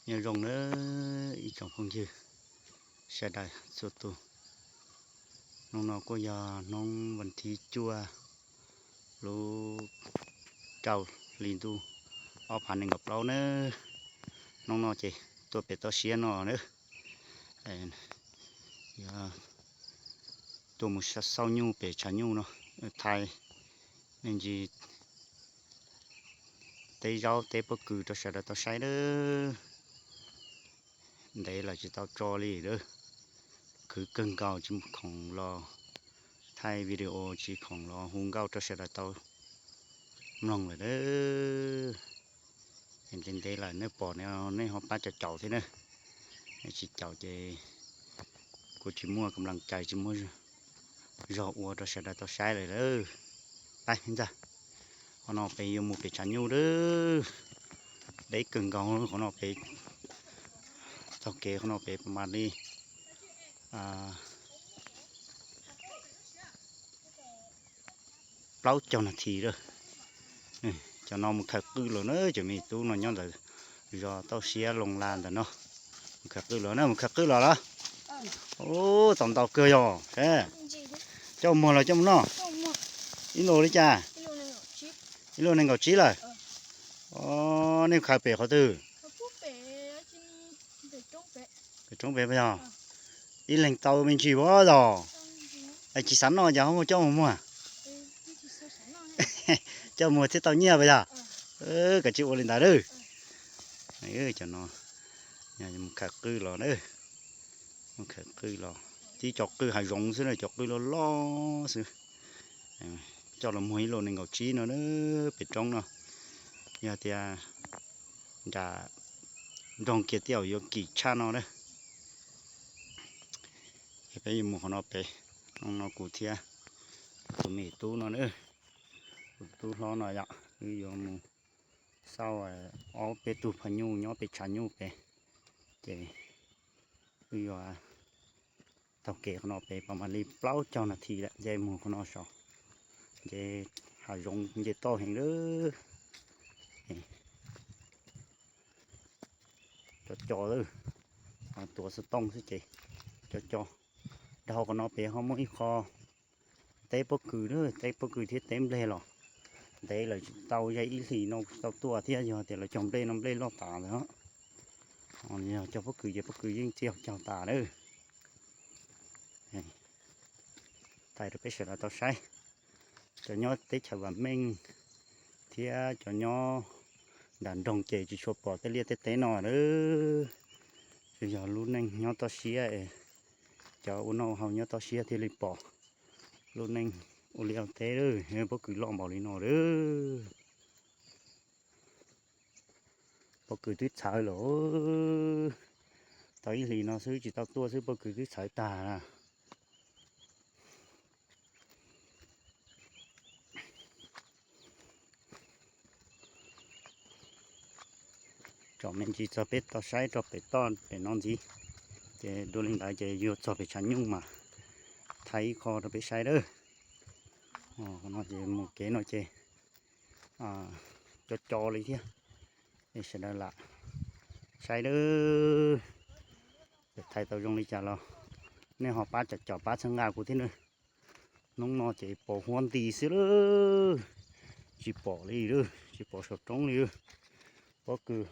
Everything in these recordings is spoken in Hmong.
Nyob zoo nawb ib tsoom phooj ywg sawv daws txhua tus. Hnub no kuj yog hnub vas thib cuaj lub rau hli ntuj ob phav nees nkaum plaub nawb. Hnub no ces tuaj pem toj siab no nawb, tuaj mus xauj nyuj pem tshav nyuj no, thaij me ntsis teb zaub teb pob kws rau sawv daws tau saib nawb. Ntev lawm tsis tau tso li lawm, khwv kawg nkaus tsis khoom los thaij video tsis khoom los hu nkauj rau sawv daws tau mloog lawm nawb. Ntev ntev lawm nej pom nej ho pab caum caum thiab na, nej tsis caum ces kuv tsis muaj kam laas cai tsis muaj zog ua rau sawv daws tau saib lawm lauj. Pab ntag, qhov no pem yuav mus pem tshav nyuj lawm, deb kawg nkaus qhov no pem, taug kev qhov no pem mas li plaub caug nas this lawm. Cov no mus khaws qwj los na, cov me tub no nyob ntawd zos toj siab loo la ntawm no. Mus khaws qwj los na, mus khaws qwj los lawm. Ub, tau ntau kawg yog. Coj mus muag los coj mus noj? Ib lus li cas? Ib lus nees nkaum tsib lawm. Nej khaws pem qhov twg? Pem roob pem yog? Ib leeg tau me ntsis ua los? Tsis xav noj ces ho muab coj mus muag. Coj muag thiaj tau nyiaj puas yog? Kav tsij ua li ntawd lawm. Cov no mus khaws qwj los na, mus khaws qwj los, tib cov qwj hav zoov xwb na, cov qwj loj loj xwb. Coj los muag ib lus nees nkaum tsib no na, pem roob no. Yog tias nram nroog kiag tij aum yuav kim tshaj no na. Peb yuav mus qhov no pem, no kuv thiab tus me tub no na, tus tub hlob no yom, wb yuav mus xauj ob peb tug phaj nyuj nyob pem tshav nyuj pem, ces wb yuav taug kev qhov no pem pas mam li plaub caug nas this lawm nce mus qhov no saud, nce hav zoov nce toj heev lawm. Cov co lawm, tuav xov tooj xwb ces cov co. Dhau qhov no pem ho muaj ib qho teb pob kws, teb pob kws thiab teb nplej los. Ntev lawm tsis tau, yog ib hlis no tsis tau tuaj thiab, yog tias lawv cog nplej no nplej loj tas lawm. Yog cog pob kws ces pob kws yeej txij caug tas lawm. Thaij rau peb sawv daws tau saib, cov nyob teb chaws vam meej thiab cov nyob nram nroog ces tsis tshua pom tej liaj tej teb no lawm. Tsuas yog lub neej nyob toj siab es cov ua noj haus nyob toj siab thiaj li pom lub neej ua liaj ua teb lawm, pob kws loj npaum li no lawm. Pob kws twb txhawv lawm, tau ib hlis no xwb tsis tau tuaj xwb pob kws twb txhawv tag. Tsom me ntsis txog peb tau saib rau pem toj pem no ntxiv, ces dua li ntawd ces yuav txog pem tshav nyuj mas thaij ib qho rau peb saib lawm. Qhov no ces mus kev no ces co co li thiab, es sawv daws lam saib lawm. Thaij tau zoo li cas los nej ho pab caum caum pab txhawb nqa kuv thiab na. Hnub no ces pos huab nti xwb lawm, tsis pom li lawm, tsis pom saum roob li lawm. Pob kws,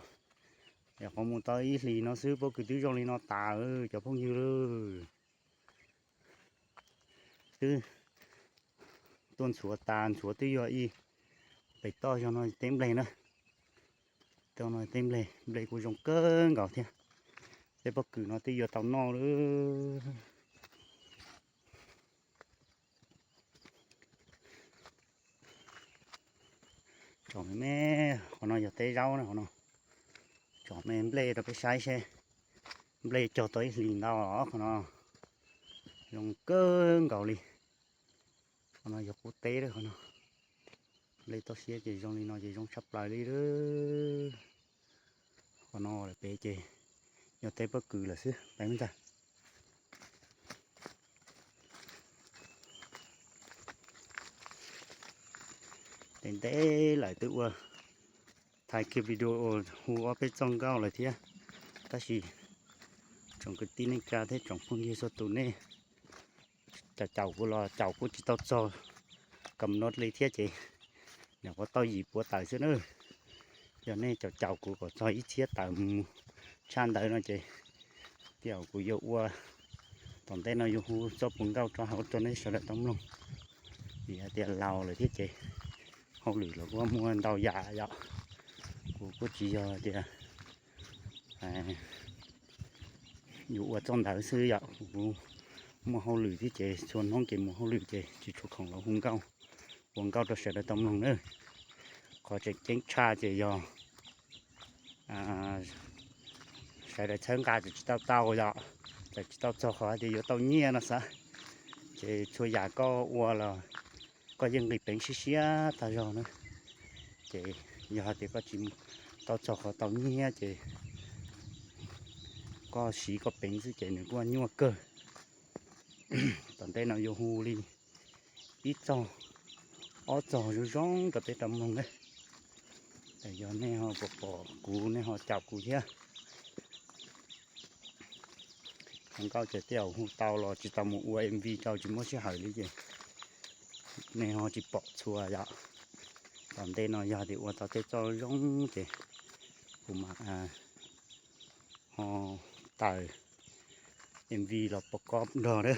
yog qhov mus tau ib hlis no xwb pob kws twb zoo li no tas lawm cov phooj ywg lawm. Twb tuaj ntxhuav tas ntxhuav twb yog ib pem toj zog no teb nplej na. Toj no teb nplej, nplej kuj zoo kawg nkaus thiab. Tej pob kws no twb yuav tau noj lawm. Tsom me, qhov no yog teb zaub na qhov no. Tsom me nplej rau peb saib seb nplej cog tau ib hlis ntau os qhov no. Zoo kawg nkaus li. Qhov no yog qub teb lawm qhov no. Nplej toj siab ces zoo li no ces zoo tshaj plaws li lawm. Qhov no lawm pem ces yog teb pob kws lawm xwb peb ntag. Ntev ntev lawm twb ua thaij kiag video hu ob peb txoj nkauj lawm thiab. Tab sis tsoom kwv tij neej tsa thiab tsoom phooj ywg txhua tus nej caum caum kuv los caum kuj tsis tau txog kam no li thiab ces nyuam qhuav tau yim puav tawm xwb na. Yog nej caum caum kuv kom txog ib txhiab tawm mus tshaj ntawd no ces tej zaum kuv yuav ua, tom ntej no yuav hu txoj puas nkauj rau hauv rau nej sawv daws tau mloog. Vim hais tias laus lawm thiab ces hauj lwm los kuj muaj ntau yam yom. Kuv kuj tsis yog tias yuav ua txoj ntawd xwb yom, kuv muaj hauj lwm thiab ces txhua hnub ces mus hauj lwm ces tsis tshua khoom los hu nkauj, ua nkauj rau sawv daws tau mloog na. Qhov tseem ceeb tshaj ces yog sawv daws txhawb nqa txawm tsis tau tau yom, txawm tsis tau txog qhov tias yuav tau nyiaj no xav, ces txhua yam koj ua los koj yeej nqis peev siab siab tag zog na. Ces yog hais tias koj tsis tau txog qhov tau nyiaj ces koj siv koj peev xwb ces nws kuj nyuaj kawg. Tom ntej no yuav hu li ib txog ob txog zoo zoo rau peb tau mloog na. Yog nej ho pom pom kuv nej ho caum kuv thiab. Zoo nkauj ces tej zaum hu tau los tsis tau mus ua M V rau tsis muaj sij hawm li ces nej ho tsis pom txhua yom. Tom ntej no yog tias ua tau tej txoj zoo ces kuv mam ho tawm M V los pov kob nrog na.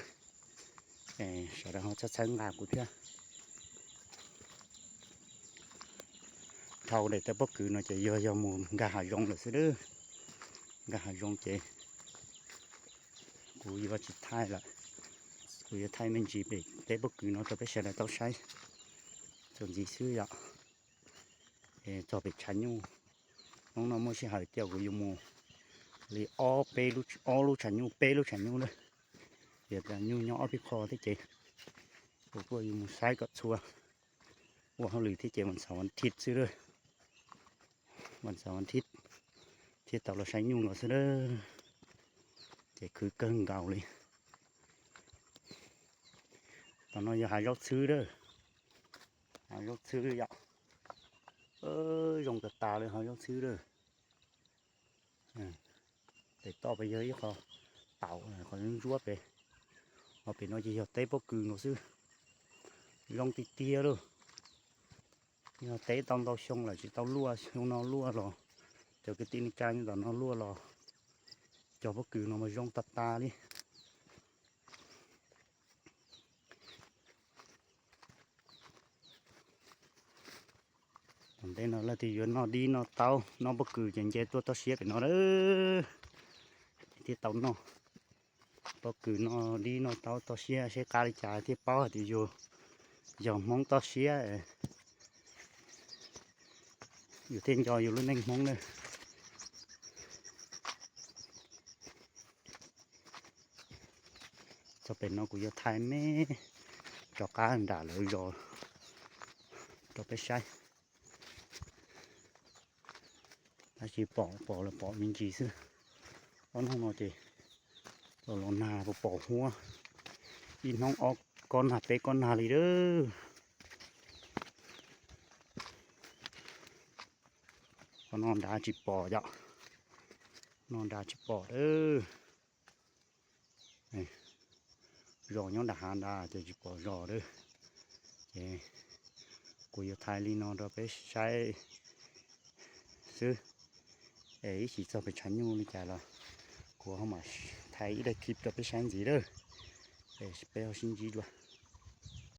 Sawv daws ho txhawb txhawb nqa kuv thiab. Dhau daim teb pob kws no ces yog yog mus nkag hav zoov lawm xwb. Nkag hav zoov ces kuv yuav tsis thaij lawm, kuv yuav thaij me ntsis pem teb pob kws no rau peb sawv daws tau saib txuas ntxiv xwb yom. Txog pem tshav nyuj, hnub no muaj sij hawm tiag kuv yuav mus li ob peb, ob lub tshav nyuj peb lub tshav nyuj na. Yog nyuj nyob ob peb qho thiab ces kuv kuj yuav mus saib kom txhua. Ua hauj lwm thiab ces vas xaum vas thiv xwb, vas xaum vas thiv thiaj tau los saib nyuj no xwb. Ces khwv kawg nkaus li. Tam no yog hav zaub txhwb a, hav zaub txhwb yom. Zoo tas tas li hav zaub txhwb a. Pem toj pem yog ib qho taum qhov ntsuab pem, ho pem no ces yog teb pob kws no xwb. Zoo tiag tiag lauj. Yog teb tau ntau xyoo lawm tsis tau luaj, xyoo no luaj los cov kwv tij neej tsa nyob tom no luaj los cog pob kws no mas zoo tas tas li. Tom ntej no leej twg yuav noj dib noj taub noj pob kws ces nce tuaj toj siab pem no thiaj tau noj. Pob kws noj dib noj taub toj siab seb qab li cas thiaj paub hais tias yog Hmoob toj siab. Yus thiaj nco yus lub neej Hmoob na. Txog pem no kuv yuav thaij me rov qab nram lawv zos rau peb saib. Tab sis pom pom los pom me ntsis xwb. Ob hnub no ces los los nag pom pom huab, ib hnub ob kob nag peb kob nag li a. Qhov no nrad tsis pom yom, no nrad tsis pom a. Zos nyob nram hav nrad ces tsis pom zos a. Ces kuv yuav thaij li no rau peb saib xwb. Es ib chim txog pem tshav nyuj li cas los kuv ho mam thaij ib daim clip rau peb saib ntxiv a. Es peb ho sib ntsib dua.